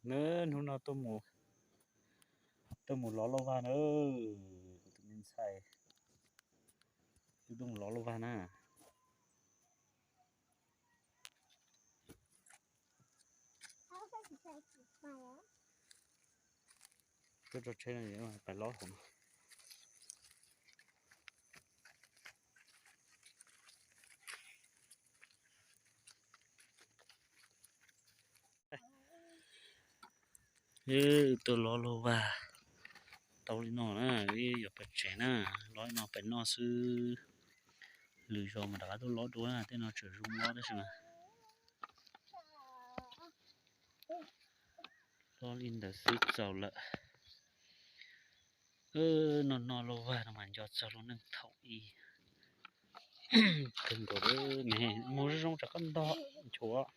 Na, hnub no tuaj mus lov lauj vag na, kuv tus me ntxhais, tuaj mus lov lauj vag na. Tuaj tso tsheb no, pais lov hauv no. Wb tuaj lov lauj vag tau li no na, wb yuav pais tsev na, lov li no pais noj xwb. Lwm zaus mas rov qab tuaj lov dua, tej no tseem zoo lov tab sis mas lov li ntawd xwb txaus lawm. Noj noj lauj vag no mas nco txog lub neej thaum ub kawg nkaus. Mus zoo zoo tsam koj ntog nchuav.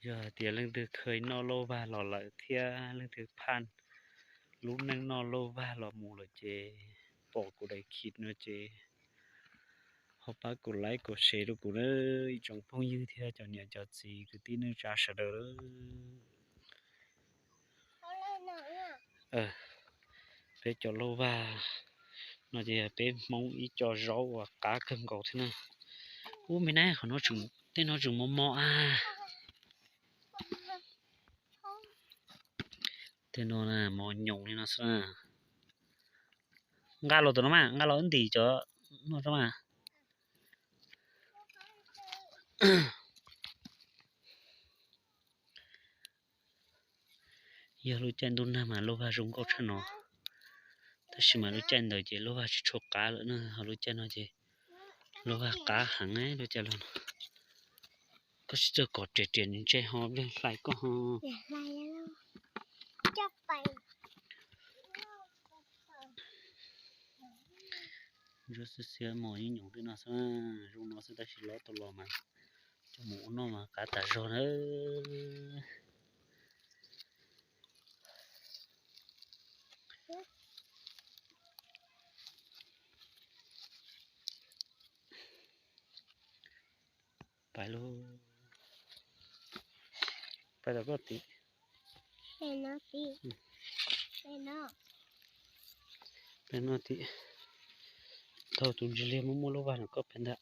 Yog hais tias leej twg kheev noj lauj vag los lawm thiab leej twg phaj lub neej noj lauj vag los mus lawm ces pom kuv daim khiv no ces ho pab kuv like kuv share rau kuv na, ib tsoom phooj ywg thiab cov niam cov txiv kwv tij neej tsa sawv daws. Peb cov lauj vag no ces peb Hmoob ib co zaub uas qab kawg nkaus thiab na. Ub, me na, qhov no tej no tseem mos mos a. Tej no mos nyoos li no xwb na. Nqa los tom no mas, nqa los ntim cov no rau mas. Yog lub caij ntuj nag mas lauj vag zoo nkauj tshaj no, tab sis mas lub caij ntawd ces lauj vag tsis tshua qab lawm na, ho lub caij no ces lauj vag qab heev lub caij los no. Koj tsis txawj kom riam riam ntsej ho hlais koj ho. Ntsuab xiab xiab mos ib nyoos twb no xwb, zoo no xwb tab sis lov tau los mas coj mus ua noj mas qab tas zog na. Pais lauj, pais tom koj tim. Peb no tim, thaum tus ntsis liag muaj muaj lub vaj no koj peb ntag.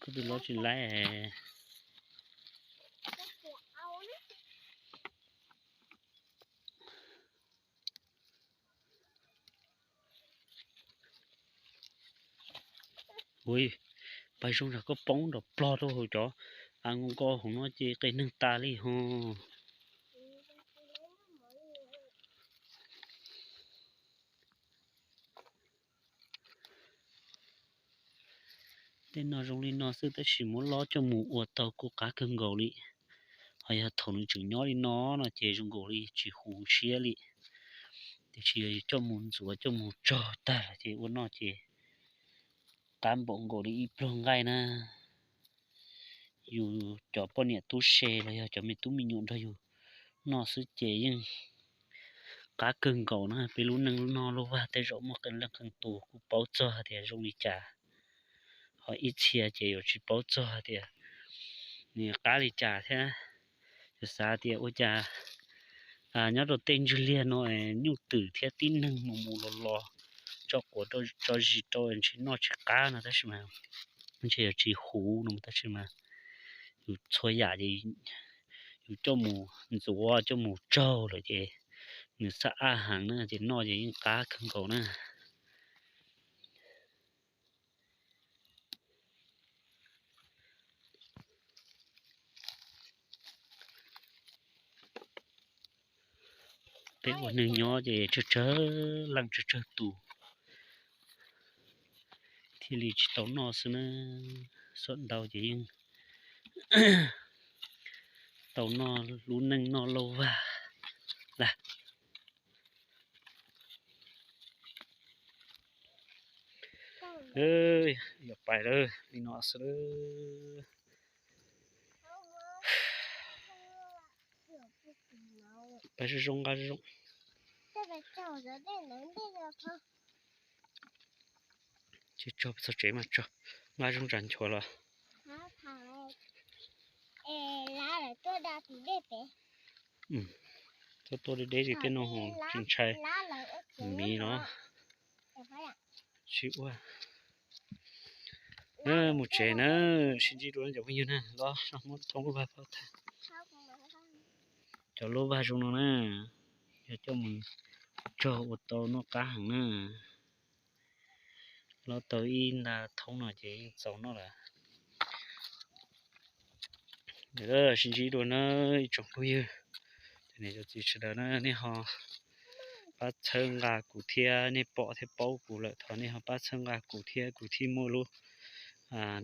Koj twb lov tsis laib. Ui, pais zoo tsam koj poob nrov plog rau hauv cov av nkos nkos hauv no ces qias neeg tas li ho. Tej no zoo li no xwb tab sis muab lov coj mus ua tau kuj qab kawg nkaus li. Ho yog thaum nws tseem nyob li no no ces zoo nkaus li tsis huv siab li. Tiam sis yog yus coj mus ntxuav coj mus tsau tag lawm ces ua noj ces qab npaum nkaus li ib pluag nqaij na. Yus cov poj niam tub se los yog cov me tub me nyuam nrog yus noj xwb ces yeej qab kawg nkaus na. Peb lub neej noj lauj vag tej zaum muaj qee leej qee tus kuj paub txog hais tias zoo li cas, ho ib txhia ces yuav tsis paub txog hais tias nws qab li cas thiab. Yus xav tias ua cas nyob rau tej ntswg liag no nyuj twm thiab tib neeg mus mus los los tso quav tso zis rau ntshe noj tsis qab no tab sis mas ntshe yog tsis huv no tab sis mas yus txhua yam ces yus coj mus ntxuav coj mus tsau lawm ces nws xab ab heev na ces noj ces yeej qab kawg nkaus na. Peb ua neeg nyob ces tsawg tsawg leej tsawg tsawg tus thiaj li tsis tau noj xwb na. Xom ntau ces yeej tau noj lub neej noj lauj vag lawm. Yog pais lawm li no xwb. Pab zoo zoo nqa zoo. Ces tso txog tsev mas tso, nqa zoo tsam nchuav los. Tuaj tuaj deb deb tim tej no tsis ntshai miv no. Tsis ua. Mus tsev na, sib ntsib dua cov phooj ywg na, los muab thoob lub vag pab thaij. Cov lub vag zoo no na, yog coj mus tsog ua tau noj qab heev na. Los tau ib nta thoob no ces yeej txaus noj lawm. Sib ntsib dua na ib tsoom phooj ywg, cov niam cov txiv sawv daws na, nej ho pab txhawb nqa kuv thiab, nej pom thiab paub kuv lawm thov nej ho pab txhawb nqa kuv thiab, kuv thiaj muaj lub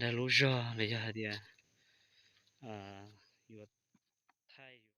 dag lub zog los yog hais tias yuav thaij